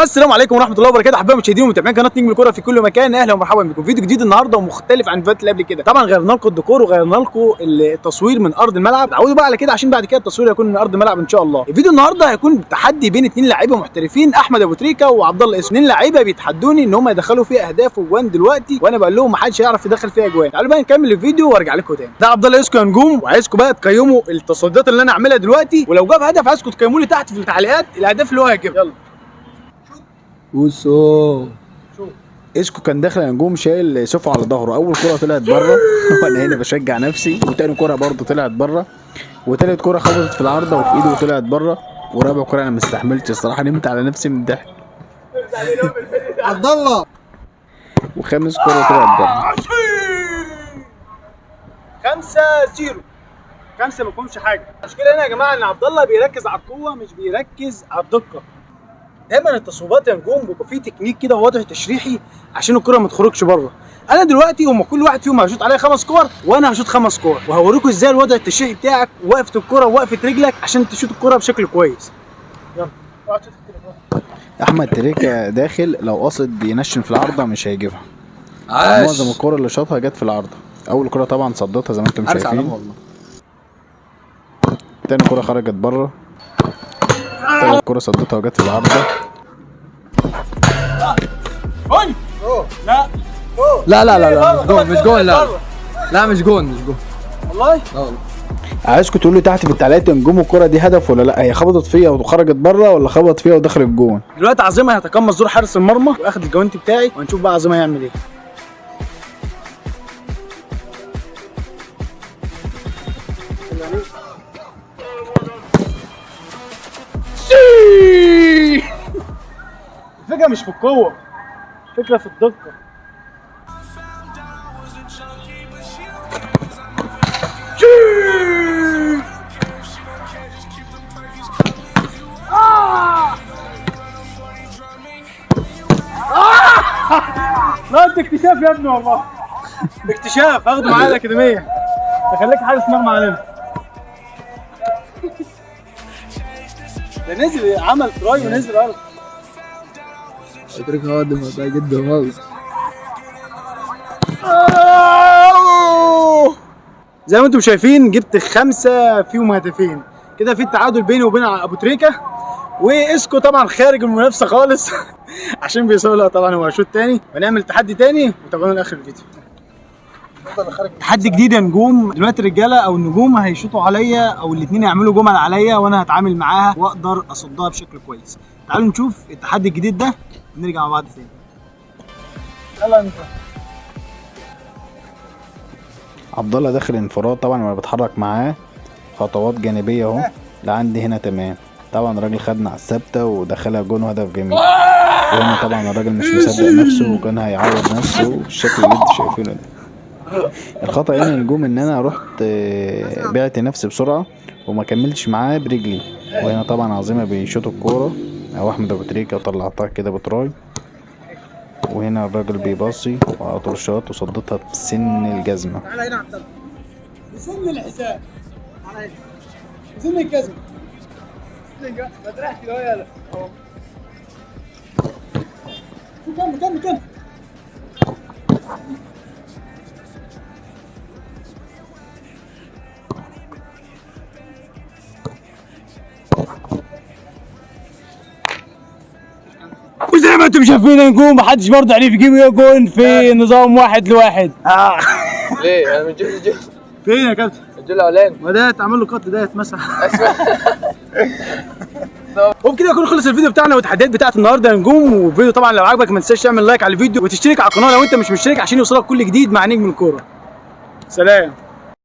السلام عليكم ورحمة الله وبركاته احبائي المشاهدين ومتابعين قناة نجم الكره في كل مكان، اهلا ومرحبا بكم. فيديو جديد النهارده ومختلف عن الفيديوهات اللي قبل كده. طبعا غيرنا لكم الديكور وغيرنا لكم التصوير من ارض الملعب، تعودوا بقى على كده عشان بعد كده التصوير هيكون من ارض الملعب ان شاء الله. الفيديو النهارده هيكون تحدي بين اثنين لعيبة محترفين، احمد ابو تريكه وعبد الله اسكو. اثنين لعيبة بيتحدوني ان هم يدخلوا فيها اهداف واجوان دلوقتي، وانا بقول لهم ما حدش هيعرف يدخل فيها اجوان. تعالوا بقى نكمل الفيديو وارجع لكم تاني. ده عبد الله اسكو يا نجوم، وعايزكم بقى تقيموا التصديات اللي انا هعملها دلوقتي، ولو جاب هدف عايزكم تقيموا لي تحت في التعليقات الاهداف اللي هو هيجيبها. يلا وسو اسكو كان داخل يا نجوم شايل سيفه على ظهره. اول كره طلعت بره وانا هنا بشجع نفسي، وتاني كره برضه طلعت بره، وتالت كره خبطت في العارضة وفي ايده وطلعت بره، ورابع كره انا ما استحملتش الصراحة، نمت على نفسي من الضحك. عبد الله وخامس كره طلعت بره. 5-0. 5 ما فيهمش حاجة. المشكلة هنا يا جماعة ان عبد الله بيركز على القوة مش بيركز على الدقة. دايما التصويبات يا نجوم بيبقى فيه تكنيك كده ووضع تشريحي عشان الكره ما تخرجش بره. انا دلوقتي هم كل واحد فيهم هيشوط عليا 5 كور وانا هشوط 5 كور، وهوريكم ازاي الوضع التشريحي بتاعك، وقفه الكره ووقفه رجلك عشان تشوط الكره بشكل كويس. يلا اقعد شوط التليفون. احمد تريكه داخل لو قصد ينشن في العارضة مش هيجيبها. عاش. معظم الكره اللي شاطها جت في العارضة. اول كره طبعا صدتها زي ما انتم عارف علامة شايفين. والله. تاني كره خرجت بره. تالت كره صدتها وجت في العارضة. جول. لا لا لا لا لا، مش جون، مش جون، لا بره. لا مش جون، مش جون. والله لا والله. عايزكم تقولوا لي تحت في التعليقات يا نجوم الكره دي هدف ولا لا، هي خبطت فيا وخرجت بره ولا خبطت فيا ودخلت الجون. دلوقتي عظيمة هيتقمص دور حارس المرمى واخد الجوانتي بتاعي، وهنشوف بقى عظيمة هيعمل ايه. الفكرة مش في القوة، الفكرة في الدقة. لا انت اكتشاف يا ابني والله. اكتشاف، اخده معايا الاكاديمية. اخليك حارس مرمى علينا. ده نزل عمل try ونزل ارض. اترك هادم ده جدا خالص. زي ما انتم شايفين جبت 5 فيهم هدفين كده، في التعادل بيني وبين ابو تريكه، واسكو طبعا خارج المنافسة خالص عشان بيسوي. طبعا هو هيشوط تاني ونعمل تحدي تاني، وتابعونا لاخر الفيديو. تحدي جديد يا نجوم. دلوقتي الرجالة او النجوم هيشوطوا عليا، او الاثنين يعملوا جمل عليا وانا هتعامل معاها واقدر اصدها بشكل كويس. تعالوا نشوف التحدي الجديد ده ونرجع مع بعض تاني. يلا انت. عبد الله داخل انفراد طبعا وانا بتحرك معاه خطوات جانبيه اهو لعندي هنا تمام. طبعا الراجل خدنا على الثابتة ودخلها جون وهدف جميل. وهنا طبعا الراجل مش مصدق نفسه وكان هيعوض نفسه بالشكل اللي انتوا شايفينه ده. الخطأ هنا النجوم ان انا رحت بعت نفسي بسرعة وما كملتش معاه برجلي. وهنا طبعا عظيمة بيشوط الكورة او احمد ابو تريكه وطلعتها كده بتراي. وهنا الراجل بيباصي وعلى طول شاط وصدتها بسن الجزمة. تعالى هنا يا عبد الله. بسن الحساب. تعالى هنا. بسن الجزمة. ما تريحش كده يلا. كمل كمل كمل. وزي ما انتم شايفين يا نجوم محدش برضه عرف يجيب جون في نظام 1-1. ليه؟ انا من جول الجول. فين يا كابتن؟ الجول الاولاني. ما ده اتعمل له cut، ده اتمسح. وبكده يكون خلص الفيديو بتاعنا والتحديات بتاعت النهارده يا نجوم. والفيديو طبعا لو عجبك ما تنساش تعمل like على الفيديو وتشترك على القناة لو انت مش مشترك عشان يوصلك كل جديد مع نجم الكورة. سلام.